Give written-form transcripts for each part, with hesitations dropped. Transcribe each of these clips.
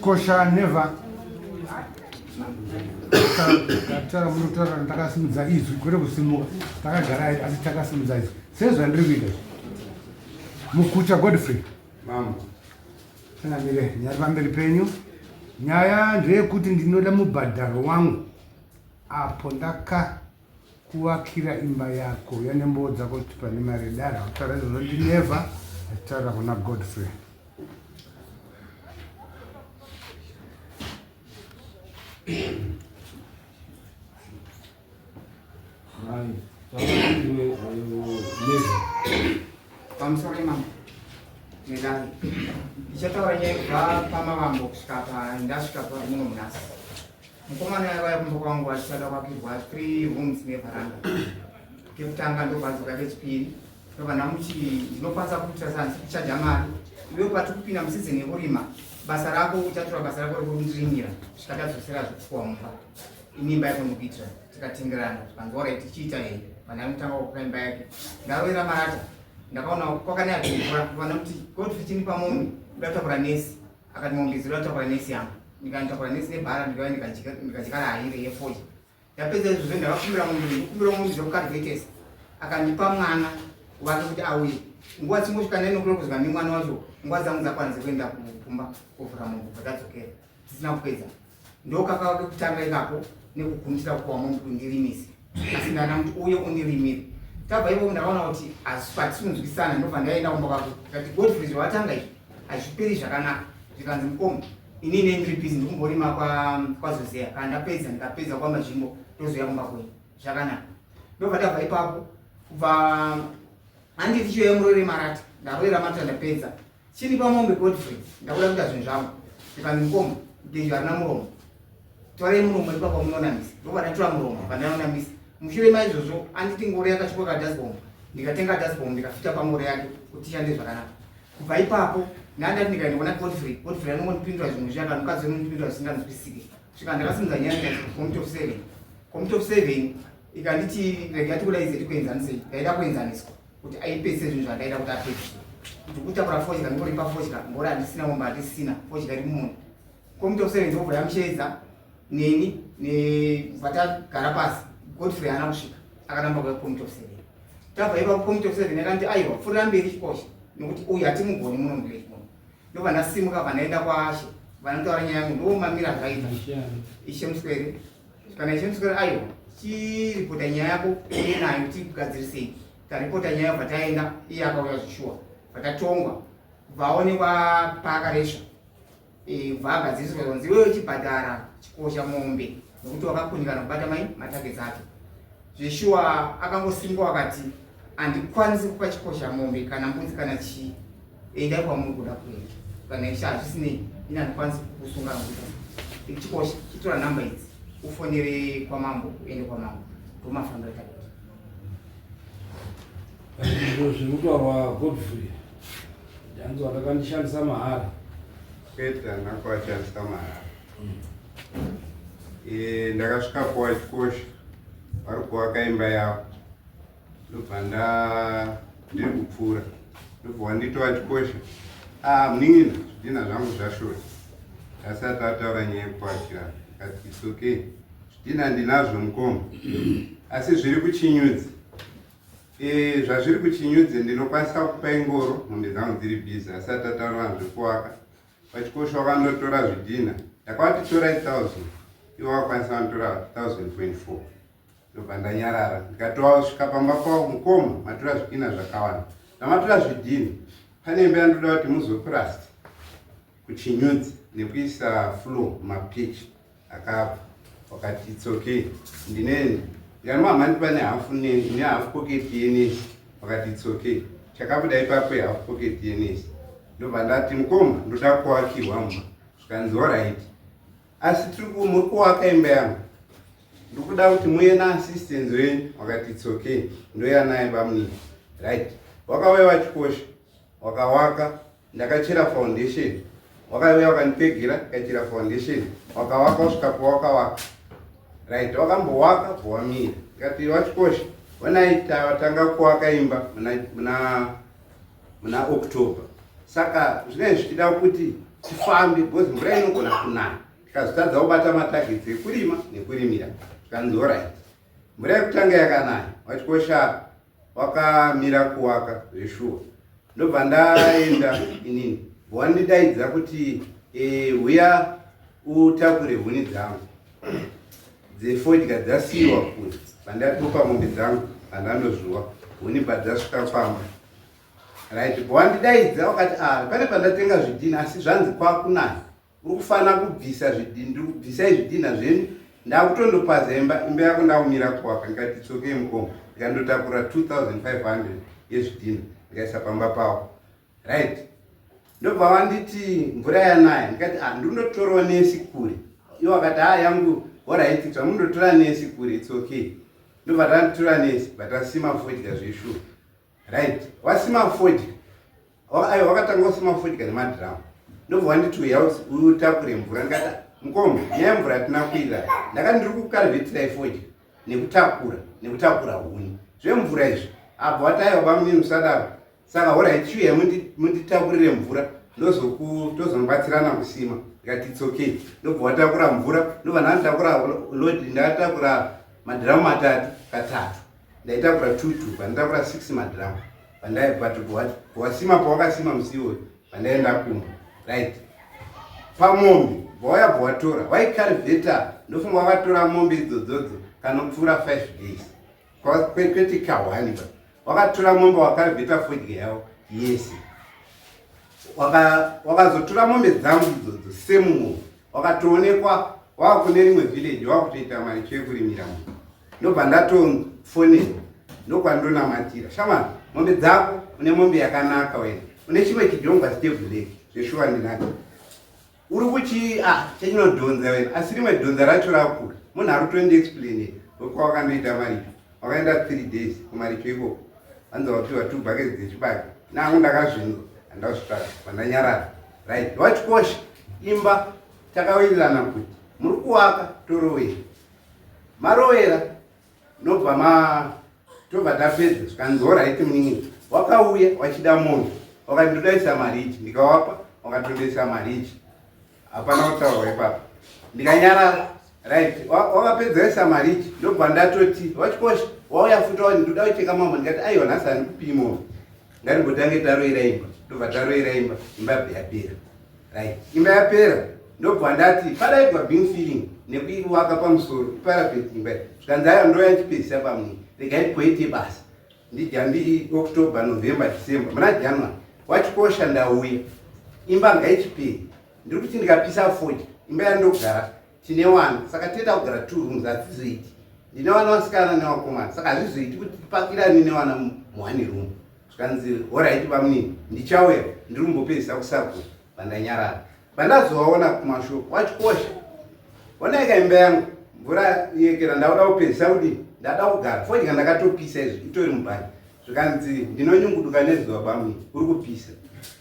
Kosha never tataura munotaura ndakasimudza izwi kwete kusimuka takagara asi takasimudza izwi sezvandiri kuita izvi mukucha Godfrey Mambo. Changamire, nyari pamberi penyu. Nyaya ndeyekuti ndinoda mubhadharo wangu apo ndakakuvakira imba yako yanembowo dzako kuti pane mari dara kutaura izvozvo ndineva achitaura kuna Godfrey. Pamusoro imambo nedare ndichataura nyaya kubva pamavambo kusvika pandasvika muno munasi. Mukomana yavaya kumba kwangu achisada kwakirwa 3 rooms nevaranda. Kekutanga ndobva kechipiri ndobva ndamuti ndinokwanisa kuitira sanzi kuchaja mari iwe kwati kupinda musizeni yekurima basa rako uchatora basa rako rekundirimira kusvika tadzosera zvekupuwa mumba ini imba yako ndikuitira tikatengerana zvikanzi orit tichiita hei vanhu anotanga kupa imba yake ndarovera marata ndakaona kwakanaya kumvura vana kuti godfrey chinipa mombe ndoda kutakura nesi akati mombe idzi ndoda kutakura nesi yangu ndikanitakura nesi nebhara ndikauya ndikadyara haire yefodya ndapedza izvozvo ndakakumbira mombe ndikumbira mombe dzekukarvetesa akandipa mwana wake kuti auye nguva dzingosvika nainokulokozwa nemwana wacho nguva dzangu dzakwana dzekuenda kumba kuvhura mombe bvatadzokera tisina kupedza ndokakava kekutanga ikako nekugumisira kuwa mombe kundirimisa asi ndana kuti uye undirimire tabva ivovo ndakaona kuti patisinonzwisana ndobva ndaenda kumba kwako ndikati Godfrey zvawatanga izvi hazviperi zvakanaka zvikanzi mukoma ini ne ndiri busy ndikumborima kwazozeya kana ndapedza ndikapedza kwamazvimbo ndozouya kumba kwenyu zvakanaka ndobva tabva ipapo kubva handiti chiuya muroire marata ndaroira marata ndapedza Chini pamombe Godfrey, ndakuda kuita zvinhu zvangu. Ndikanzi mukoma, gejo harina muromo. Torai muromo ipapo munonamisa. Ndobva ndatora muromo pandainonamisa. Mushure maizvozvo anditi ngoro yakachikwa kadustbomb. Ndikatenga dustbomb ndikafita pangoro yake kuti ishande zvakanaka. Kubva ipapo ndandati ndikaenda kuna Godfrey, Godfrey anongondipindura zvimwe zviya kana mukadzi unondipindura zvisinganzwisisiki. Svika ndakasimudza nyaya ndikati committee of seven. Committee of seven ikanditi rega tikudaidze tikuenzanisei. Ndaida kuenzaniswa. kuti aipedzise zvinhu zvandaida kuti apedzise kuti kutakura fodya ndingoripa fodya ngori handisina mombe handisina fodya iri mumunda komiti of seven ndobva yamusheedza neni nevatagara pasi Godfrey haana kusvika akaramba kuya committee of seven tabva ipapo committee of seven yakanti aiwa pfurira mberi chikosha nekuti uyu hatimugoni muno muvillage muno ndobva ndasimuka bva ndaenda kwaashe vanotaura nyaya yangu ndomamira zvaita ishe muswere Kana ichimuswera aiwa chiripota nyaya yako uye nayo tigadzirisei. Taripota nyaya bva taenda iye akauya zvishuwa bva tatongwa bva aonekwa paakaresva e, bva agadziriswa zvanzi iwewe chibhadhara chikosha mombe nekuti wakakunikana kubata mai matargets ake zveshuwa akangosimuka akati handikwanisi kupa chikosha mombe kana mbudzi kana chii Endai kwamuri kuda kuenda kana isha hazvisinei ini handikwanisi kukusunga nokuita chikosha chitora nhamba idzi ufonere kwamambo uende kwamambo ndomafambiro taita Zviro zviri kutaurwa Godfrey ndanzi wakakandishandisa mahara. Kwete handina kuashandisa mahara. Eh, ndakasvika kuwachikosha vari kuvaka imba yavo ndobva nda ndiri kupfuura ndobva wanditi wachikosha ah munin'ina zvidhina zvangu zvashota asati ataura nyaya yekukwachirana kati its okay zvidhina ndinazvo mukoma asi zviri kuchinyudzi e, zvazviri kuchinyudzi ndinokwanisa kukupai ngoro mombe dzangu dziri bhizi asati ataura vanhu zvekuwaka vachikosha wakandotora zvidhina ndakavati torai 1000 ivo vakwanisa vanotora 1000.4 Ndobva ndanyarara ndikatosvika pamba pavo mukoma matora zvidhina zvakawanda ndamatora zvidhina pane imba yandoda kuti muzoprasta kuchinyudzi nekuisa floor mapitch akabva wakati its okay ndine ndikati mama ndipa nehafu nehafu pocket yenesi wakati its okay chakabuda ipapo ihafu pocket yenesi ndobva ndati mukoma ndoda kuwakirwa mumba zvikanzi orit asi tiri muri kuwaka imba yangu ndikuda kuti muye naassistance wenyu wakati its okay ndoya naye bamunini right wakauya wachikosha wakawaka ndakachera foundation wakauya wakandipegera ndikachera foundation wakawaka usvika pawakawaka right wakambowaka bvowamira ndikati wachikosha onai tanga kuwaka imba muna muna muna october saka zvinenge zvichida kuti tifambe because mvura inogona kunaya tikazotadza kubata matagets ekurima nekurimira. Zvikanzi orit. Mvura yekutanga yakanaya, wachikwesha wakamira kuwaka zveshuwa. Ndobva ndaenda inini, wandidaidza kuti huya utakure huni dzangu dzefodya dzasiyiwa kure. Pandatopa mombe dzangu, pandandozvuwa huni padzasvika pamba, right, wandidaidza wakati, ah, pane pandatenga zvidhina, asi zvanzi kwakunaya uri kufanira kubvisa zvidhina. Ndiri kubvisai zvidhina zvenyu, ndakutondopaza imba, imba yako ndakumira kuwaka. Ndikati tsokei mukoma. Ndikandotakura 2500 yezvidhina, ndikaisa pamba pavo, right. Ndobva wanditi mvura yanaya. Ndikati, ah, ndindotorawo nesi kure. Iwo akati, ah, yangu alright, zvamundotora nesi kure, it's okay. Ndobva tatora nesi, batasima fodya zveshuwa, right. Wasima fodya, aiwa, wakatanga usima fodya nemadhiramu. Ndobva wanditi uya utakure mvura. Ndikati, mukoma, nyaya yemvura hatina kuira. Ndakati ndiri kukarivhetirai fodya nekutakura huni, zvemvura izvi. Abva wati, aiwa bamunini, musadaro. Saka alright, chiuya munditakurire mvura, tozomubatsirana kusima. Ndikati it's okay. Ndobva watakura mvura, ndobva ndanditakura load. Ndatakura madhiramu matatu, katatu ndaitakura two two, pandatakura six madhiramu but wasima pawakasima musi iwoyo. Pandaenda kumba, right, pamombe vauya bva watora, waikarivheta. Ndofunga wakatora mombe idzodzodzo kanopfuura 5 days, kwete kahwani ba. Wakatora mombe, wakarivheta fodya yavo yese. Wakazotora mombe dzangu idzodzo semumo, wakatoonekwa wakune rimwe village, wakutoita mari chekurimira munhu. Ndobva ndatofonera, ndokwandonamatira, shamani, mombe dzako, une mombe yakanaka wena, une chimwe chidhongwa cheblack zveshuwa ndinacho, uri kuchi, ah, chinodhonza wena, asi rimwe dhonza racho rakura. Munhu ari kutondiexplainira wekwawakandoita maricho. Wakaenda 3 days kumaricho ikoko, vanzi wapiwa two buckets dzechibage. Nangu ndakazvinzwa, handazvitsvaga, vandanyarara, right. Wachikosha imba, takawirirana kuti muri kuwaka, torowera, marowera, nobva ma tobva tapedza. Zvikanzi alright munin'ina. Wakauya wachida mombe, wakati ndodaisa mari ichi, ndikawapa, wakatondoisa mari ichi, hapana kutaurwa ipapo, ndikanyarara, right. Wakapedza waisa mari ichi, ndobva ndatoti wachikosha wauya futi wani ndoda kucheka mambo. Ndikati aiwa, nhasi handikupii mombe, ngatimbotange taroera imba. Ndobva taroera imba, imba yapera, right. Imba yapera, ndobva ndati padaitwa beam filling nekuiwaka pamusoro iparapet imba. Zvikanzi aiwa, ndoya ndichipedzisa pamwe, regai poite basa. Ndijandi October, November, December, muna January wachikosha ndauya, imba ngaichiperi. Ndiri kuti ndikapisa fodya imba yandogara, tine wana, saka toita kugara two rooms, hatizoiti. Ndine vana vasikana nevakomana, saka hazvizoiti kuti tipakirani nevana muone room. Zvikanzi alright bamunini, ndichauya, ndiri kumbopedzisa kusakura. Vandanyarara. Vandazovaona kumashoko, wachikosha, onaika imba yangu, mvura yekera, ndauda kupedzisa kudii, ndada kugara fodya, ndakatopisa izvi, itori mubhani. Zvikanzi ndinonyunguduka nezuva bamunini, uri kupisa.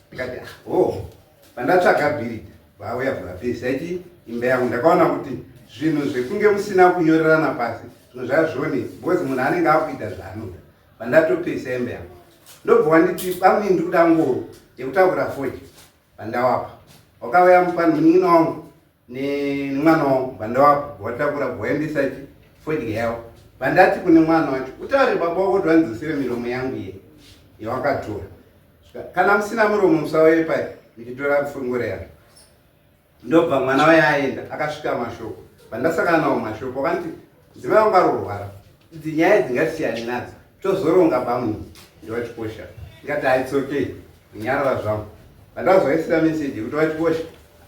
Ndikati, ah, oh. Pandatsvaga bhiridha, vauya vapedzisa ichi imba yangu. Ndakaona kuti zvinhu zvekunge musina kunyorerana pasi, zvinhu zvazvionesi because munhu anenge akuita zvaanoda. Pandatopedzisa imba yangu, ndobva wanditi, bamunini, ndikuda ngoro yekutakura fodya. Pandawapa, wakauya munin'ina wangu nemwana wangu, pandawapa, watakura, waendesa chi fodya yavo. Pandati kune mwana wacho, utaure baba wako kuti vandidzosere miromo yangu iye yawakatora. Kana musina muromo, musauye pai muchitora ngoro yangu. Ndobva mwana waye aenda, akasvika mashoko. Pandasakana nawo mashoko, wakanti mudzimai wangu ari kurwara, idzi nyaya dzingasiyani nadzo, tozoronga bamunini ndiwachikosha. Ndikati ha, it's okay, nyarara zvangu. Pandazoisira meseji yekuti wachikosha,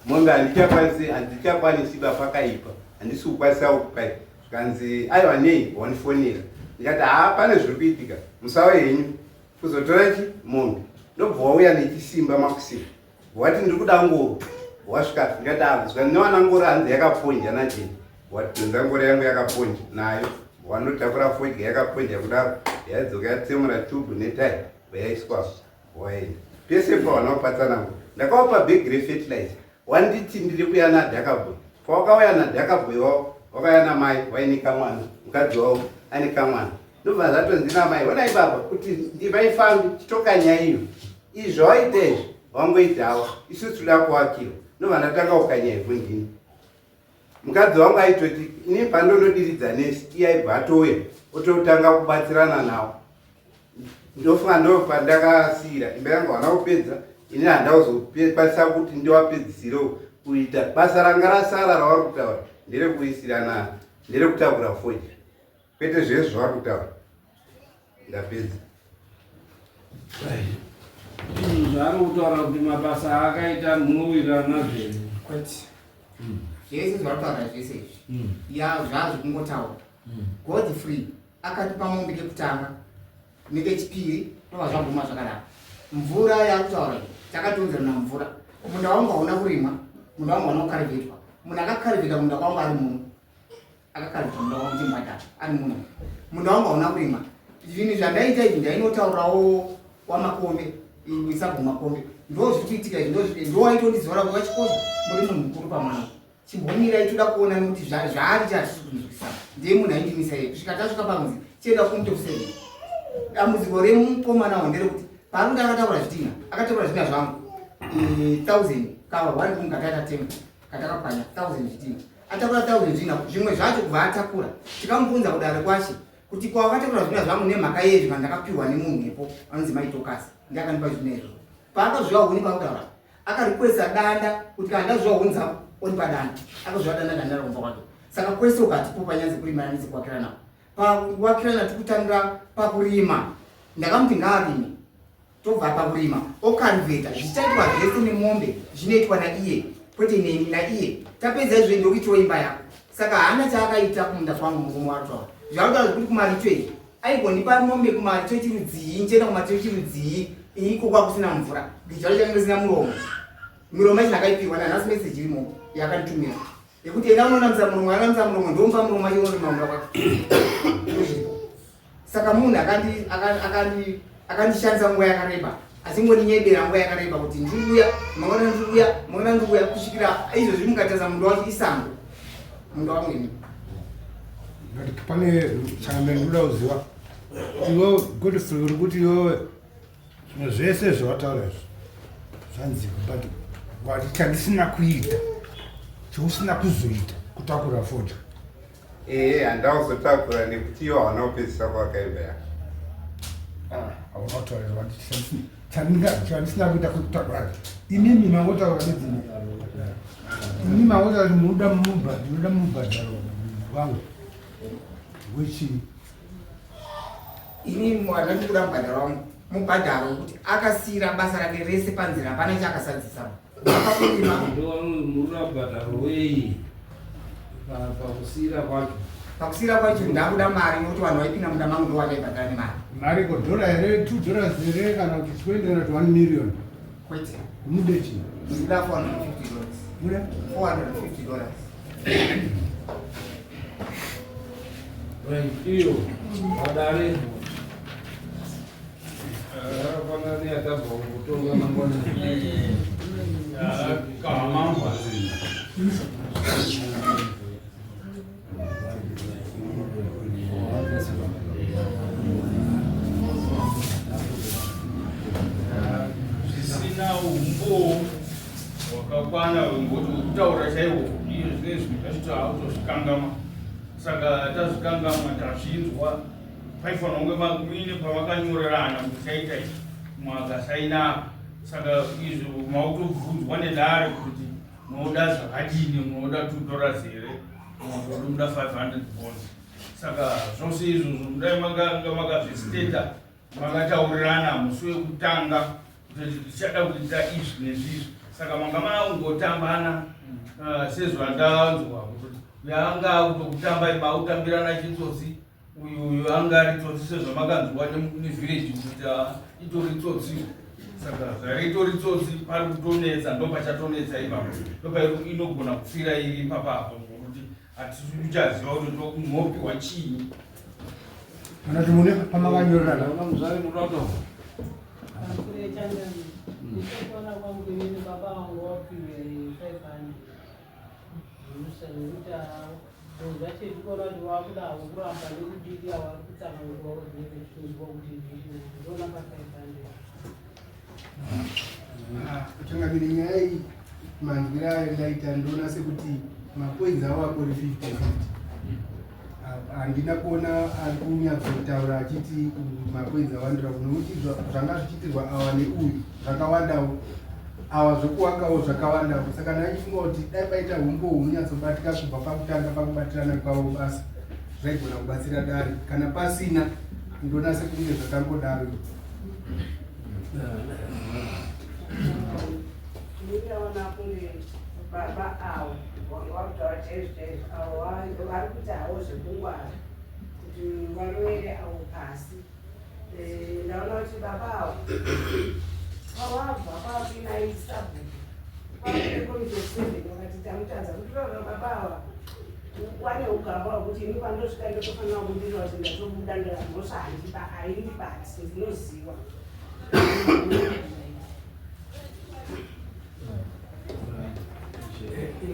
mombe handichakwanisi ba, pakaipa, handisi kukwanisa kukupai. Zvikanzi aiwa, nei wandifonera? Ndikati haa, pane zviri kuitika, musauye henyu kuzotora chi mombe. Ndobva wauya nechisimba makusika, wati ndiri kuda ngoro. Wasvika, ndikati ah, newana ngoro, hanzi yakaponja najeni. Watidhonza ngoro yangu yakaponja nayo, wanotakura fodya yakaponja kudaro, yadzoka yatsemura tubhu netai, yaiswa, waenda. Pese pawana kupatsanangura, ndakawapa bhegi refertilizer. Wanditi ndiri kuya nadhakaboy. Pawakauya nadhakaboy wavo, wakauya namai waine kamwana, mukadzi wavo aine kamwana. Ndobva zvatonzi namai, onai baba, kuti ndivaifambi chitokanya iyo, izvi zvawaita izvi, wangoitawo, isu tinoda kuwakiwa. Ndobva ndatanga kukanya ivhu ndini. Mukadzi wangu aitoti ini pandonodiridza nesi iye aibva atouya ototanga kubatsirana nawo. Ndofunga ndopandakasiira imba yangu havana kupedza ini handakuzokwanisa kuti ndiwapedzisirewo kuita basa ranga rasara ravari kutaura nderekuisirana nderekutakura fodya kwete zvese zvavari kutaura. Ndapedza. Zvaari kutaura kuti mabasa aakaita munowirirana nazvo here? Kwete. Zvese zvaari kutaura zvese izvi. Ya zvazvikungotaura. Godfrey akatipa mombe kekutanga nekechipiri tova zvaguma zvakadaro. Mvura yaakutaura iyi takatonzerana mvura. Munda wangu hauna kurimwa, munda wangu hauna kukarivhetwa. Munhu akakarivheta munda kwangu ari muno. Akakarivheta munda wangu ndimbhadhara ari muno. Munda wangu hauna kurimwa. Zvinhu zvandaita izvi ndainotaurawo waMakombe, isabhu Makombe. Ndo zviri kuitika izvi, ndo waitondizora kuti wachikosha muri munhu mukuru pamwana. Chimbomirai toda kuona nekuti zvaari chahatisi kunzwisisa. Ndiye munhu aindimisa iye kusvika tasvika panzi chienda kuMt of Seven. Dambudziko remukomana uyu nderekuti paanenge akatakura zvidhina, akatakura zvidhina zvangu 1000 kava one room katakatenga katakapwanya 1000 zvidhina. Atakura 1000 zvidhina zvimwe zvacho kubva atakura. Tikamubvunza kudare kwashe kuti kwa wakatakura zvidhina zvangu nemhaka yezvi vandakapiwa nemunhu ipo anonzi Mai Tokasi ndiye akanipa zvidhina izvozvo. Paakazviwa huni pakutaura akarequesta danda kuti kana ndazviwa huni dzako onipa danda. Akazviwa danda danda rakumba kwake. Saka kwese ukatipo panyaya dzekurima nedzekuwakirana. Pakuwakirana tikutangira pakurima. Ndakamuti ngaarime. Tobva pakurima okarivheta zvichaitwa zvese nemombe zvinoitwa naiye kwete neni naiye. Tapedza izvo ndokuitiwa imba yako. Saka haana chaakaita kumunda kwangu murume wacho. Zvaanotaura zvekuti kumaricho izvi aigondipa mombe kumaricho chirudzii ndichienda kumaricho chirudzii iko kwakusina mvura dijalo change risina muromo. Miromo yacho ndakaipiwa nanhasi message irimo yakanditumira yekuti enda unonamisa muromo anamisa muromo ndomupa muromo wacho unorima mvura kwake. Saka munhu akandishandisa nguva yakareba achingondinyebera nguva yakareba kuti ndiri kuuya mangwana ndiri kuuya mangwana ndiri kuuya kusvikira izvozvi mukatarisa munda wacho isango munda wangu ini. But pane chambe ndinoda kuziva iwe Godfrey uri kuti iwewe zvinhu zvese zvawataura izvi zvanzi but wati chandisina kuita chausina kuzoita kutakura fodya. Ehe, handauzotakura nekuti iwo hauna kupedzisa kuvaka imba yako. Hauna kutaura chandisina kuita kutakura. Imimi mangotaura nedzimwe. Imimi mangotaura kuti munoda munoda mubhadharo wangu wechii? Ini handati kuda mubhadharo wangu. Mubhadharo wekuti akasiira basa rake rese panzira hapana chaakasadzisa. Pakurima. Munoda mubhadharo wei? Pakusiyira kwacho. Pakusiyira kwacho ndakuda mari nekuti vanhu vaipinda munda mangu ndo vakaibhadhara nemari. Mari ko dollar here, 2 dollars here kana kuti 20 kana kuti 1 million? Kwete. Mude chii? Ndikuda 450 dollars. Muda? 450 dollars. Right, iyo vadare rakafanana neyatabva kutonga mangwana. Kamamba. Zvisina umbowo hwakakwana hwekuti kutaura chaiwo iyo zvinezvi zvachito hautozvikangamwa. Saka tazvikangamwa tazvinzwa paifanira kunge muine pavakanyorerana kuti chaita ichi mwakasaina apa. Saka izvo mautobvunzwa nedare kuti munoda zvakadini, munoda 2 dollars here, munoda 500 bonds. Saka zvose izvozvo kudai makanga makazvisteta makataurirana musi wekutanga kuti tichada kuita izvi nezvizvi. Saka manga maungotambana sezvandanzwa kuti yanga akutokutamba mautambirana chitsotsi uyu uyu anga ari tsotsi sezvamakanzwa nevillage kuti itori tsotsi. Saka zvaritori tsotsi pari kutonetsa ndopachatonetsa ipapo ndopa inogona kufira iri ipapapo nokuti hatisi kuchaziva kuti ndokunopiwa chii. Kana kuti mune pamakanyorerana. Muzvare munoda Ndikuona kwangu inini baba vangu vapiwe 500 nekuti zvacho ndikuona kuti wakuda kuramba nekudiki avari kutsanangura zvinenge zvichizwa kuti ndinoona pa 500. Changamire, nyaya iyi Manzwiro ayo ndaita ndoona sekuti mapoints avo akori 50 50. Handina kuona ari kunyatsotaura achiti mapoints awandira nokuti zvanga zvichiitirwa awa neuyu zvakawandawo, awa zvokuwakawo zvakawandawo. Saka ndaichifunga kuti dai paita umbo hunonyatsobatika kubva pakutanga pakubatirana kwavo basa, zvaigona kubatsira dare. Kana pasina, ndoona sekunge zvakangodaro. Ndinoona kunge baba avo vanga vakutaura chaizvo chaizvo, avo vari kuita havo zvekungwara kuti varovere avo pasi. Ndaona kuti baba avo pavabva kwapina isabhuku kwakomiti of seven, vakati tamutadza kuti vava baba ava wane ugamba hwekuti ini pandosvika ndotofanira kubudirira kuti ndatobuda ndamhosva handiba haindibati, ndinoziva. Kuti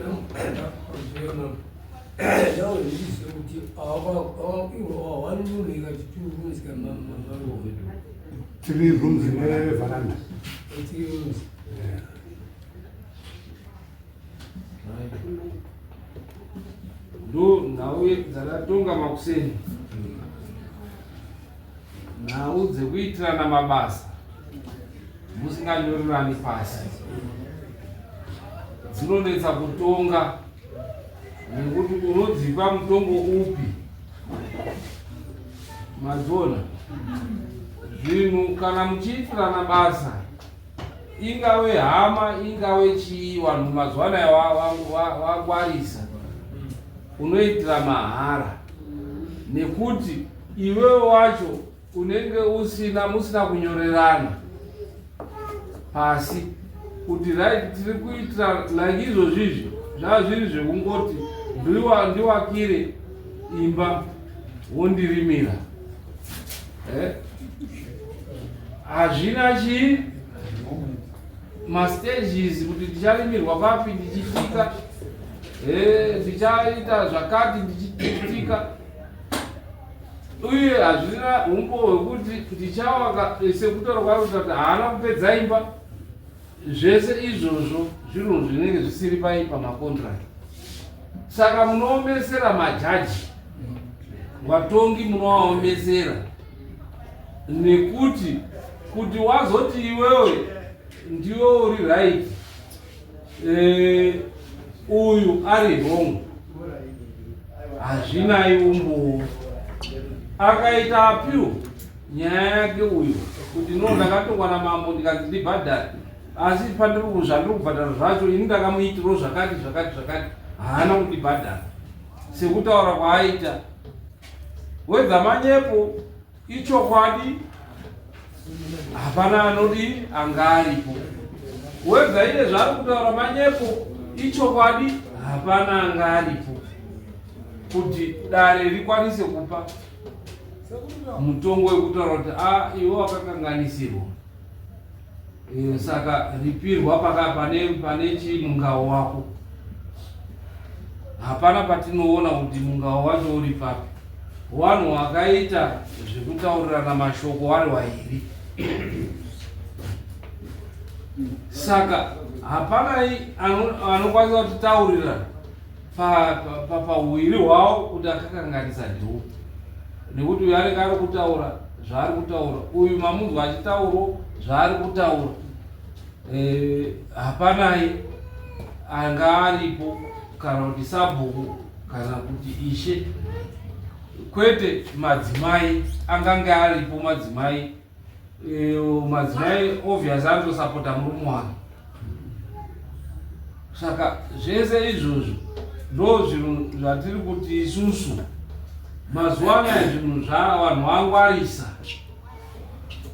one room ikati two rooms kamaroom? Three rooms neveranda. Three rooms. Ndo nhau dzatatonga makuseni, nhau dzekuitirana mabasa musinganyorerani pasi dzinonetsa kutonga, nekuti unodzipa mutongo upi? Madziona zvinhu kana muchiitirana basa, ingave hama, ingave chii, vanhu mazuva anaya wangwarisa. Unoitira mahara nekuti iwewe wacho unenge usina, musina kunyorerana pasi kuti right, tiri kuitira like izvozvizvi. Zvava zviri zvekungoti ndiwakire imba wondirimira, eh? Hazvina chii mastages kuti ndicharimirwa papi, ndichitika ndichaita zvakati, ndichitika, uye hazvina umbo hwekuti ndichawaka sekutaura kwari kuti haana kupedza imba. Zvese izvozvo zvinhu zvinenge zvisiri pai pamacontract. Saka munoomesera majaji, vatongi munovaomesera, nekuti kuti wazoti iwewe ndiwe uri right, uyu ari wrong, hazvinai umbowo. Akaita appeal nyaya yake uyu kuti no, ndakatongwa namambo ndikanzi ndibhadhare, asi pandiri zvandiri kubhadhara zvacho ini ndakamuitiro zvakati zvakati zvakati, haana kundibhadhara sekutaura kwaaita. Wedza manyepo, ichokwadi, hapana anodi anga aripo. Wedza iye zvaari kutaura manyepo, ichokwadi, hapana anga aripo kuti dare rikwanise kupa mutongo wekutaura kuti a iwe wakakanganisirwa, saka ripirwa paka pane chimungao wako. Hapana patinoona kuti mungao wacho uri papi. Vanhu wakaita zvekutaurirana mashoko wari wairi, saka hapana anokwanisa kutitaurira pauwiri hwavo kuti akakanganisa ndeupi, nekuti uyu anenge ari kutaura zvaari kutaura, uyu mamunzwa achitauro zvaari kutaura. Hapanai anga aripo, kana kuti sabhuku kana kuti ishe, kwete madzimai angange aripo. Madzimai, madzimai obvious anotosapota murume wake. Saka zvese izvozvo ndo zvinhu zvatiri kuti isusu mazuva anaya zvinhu zvavanhu vangwarisa.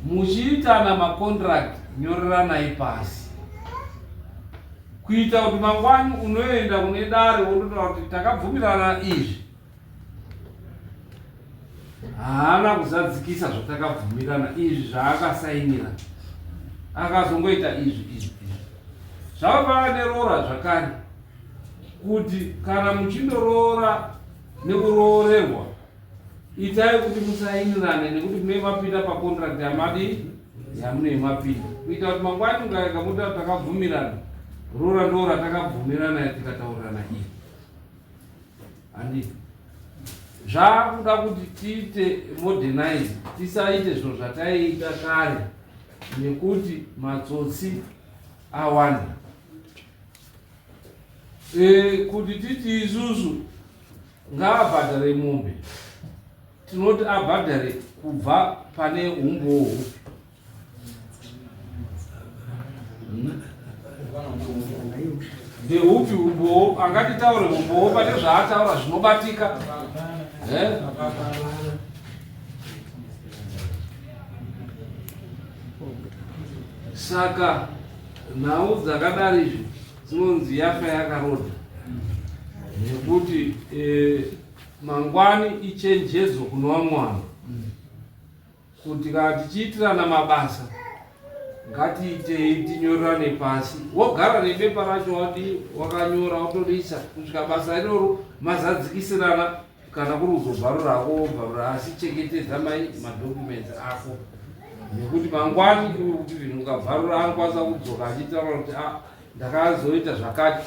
Muchiitana macontract, nyoreranai pasi kuita kuti mangwani unoenda kune dare wondotaura kuti takabvumirana izvi, haana kuzadzikisa zvatakabvumirana izvi, zvaakasainira akazongoita izvi izvi izvi. Zvakafanana neroora zvakare, kuti kana muchindoroora nekuroorerwa, itai kuti musainirane, nekuti munenge mapinda pacontract yamadi yamunenge mapinda, kuita kuti mangwani mukaega muta takabvumirana. Roora ndo ratakabvumirana tikataurirana iri. Handiti zvakuda kuti tiite modernize, tisaite zvinhu zvataiita kare nekuti matsotsi awanda. E, kuti titi isusu ngaabhadhare mombe, tinoti abhadhare kubva pane umbowo hupi? Ndeupi umbowo? Angatitaure umbowo pane zvaataura zvinobatika eh? Saka nhau dzakadari izvi dzinonzi yafa yakarodha nekuti eh, mangwani ichenjedzo kuno vamwe vanhu kuti kana tichiitirana mabasa ngatiitei tinyorerane pasi wogara nebepa racho wadi wakanyora wotodiisa kusvika basa iroro mazadzikisirana kana kuri kuzobvarura hako wobvarura asi chengetedza mai madocuments ako nekuti mangwani iwe kuti vinhu ukabvarura anokwanisa kudzoka achitaura kuti ah, ndakazoita zvakati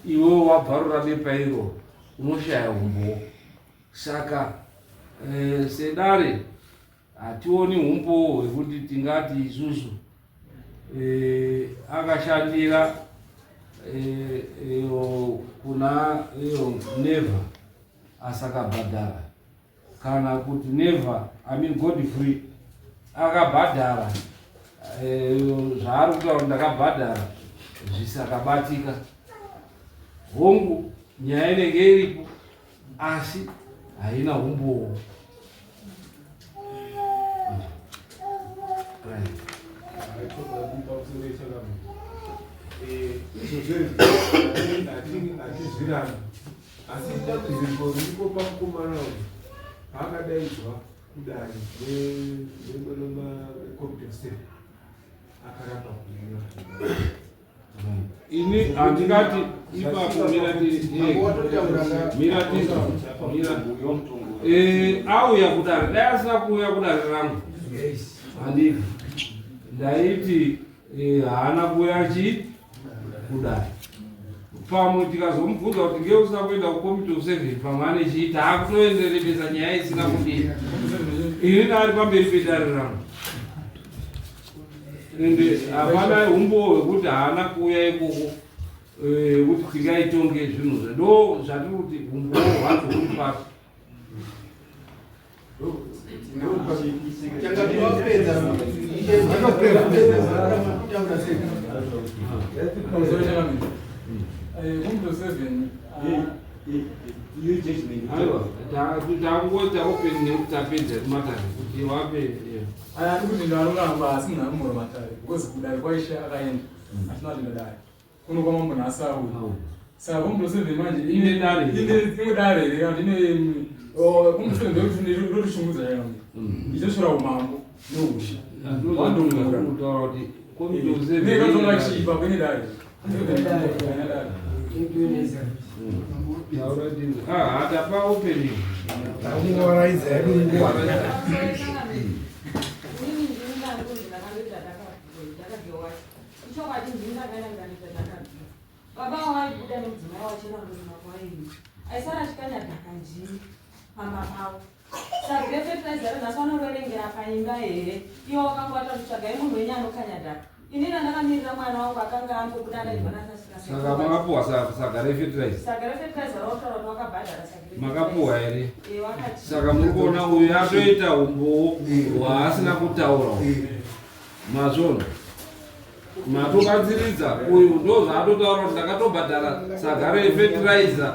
iwewo wabvarura bepa iroro unoshaya umbowo Saka eh, sedare hationi humbowo hwekuti tingati isusu eh, akashandira eh, eh, kuna iyo Never asakabhadhara kana kuti Never I mean Godfrey akabhadhara eh, zvaari kutaura ndakabhadhara zvisakabatika. Hongu nyaya inenge iripo asi haina humbowo. Hatizvirani asi dambudziko riripo pamukomana uyu paakadaidzwa kudare nekomiteseven akaramba kuuya. Ini handingati ipapo mira eh, auya kudare dai asina kuuya kudare rangu handii ndaiti eh, haana kuuya chi kudare pamwe tikazomubvunza kuti ngei usina kuenda kucommittee of seven pamwe ane chii taakutoenderebesa nyaya isina kudii ini ndaari pamberi pedare rangu ende hapana umbowo hwekuti haana kuuya ikoko eh, kuti tingaitonge zvinhu zve ndo zvatiri kuti umbowo hwacho huri papi. Takungoita open nekuti tapedza kumatare kuti wape. Aya ari kuti ndanoramba asi munhu anomora matare because kudare kwaishe akaenda hatina kuenda dare kuno kwamambo nhasi auya saka kombo seven manje ine dare ine dare here kana ine oh, kombo seven ndorishungudza chaiyo ichoshora umambo neushe wandomura kuti kombo seven nekatonga chipa kune dare Ah, tapa opening. Takungowaraidza yedu nguva. Baba waibuda nemudzimai wachena ndorima kwaini aisara achikanya dhaka njini pamba pavo Saka refertilizer ranhasi vanoverengera paimba here? Iwo wakangwata kuti tsvagai munhu wenyu anokanya dhaka. Inini andakamirira mwana wangu akanga angobuda adaidwa Saka makapuwa saga refertilizer? Saga refertilizer rautaura kuti wakabhadhara saga refertilizer. Makapuwa here? Eh, wakati. Saka muri kuona uyu atoita umbowo hwaasina kutaura. Mazvona. Matobatsiridza uyu ndozvaatotaura kuti ndakatobhadhara saga refertilizer.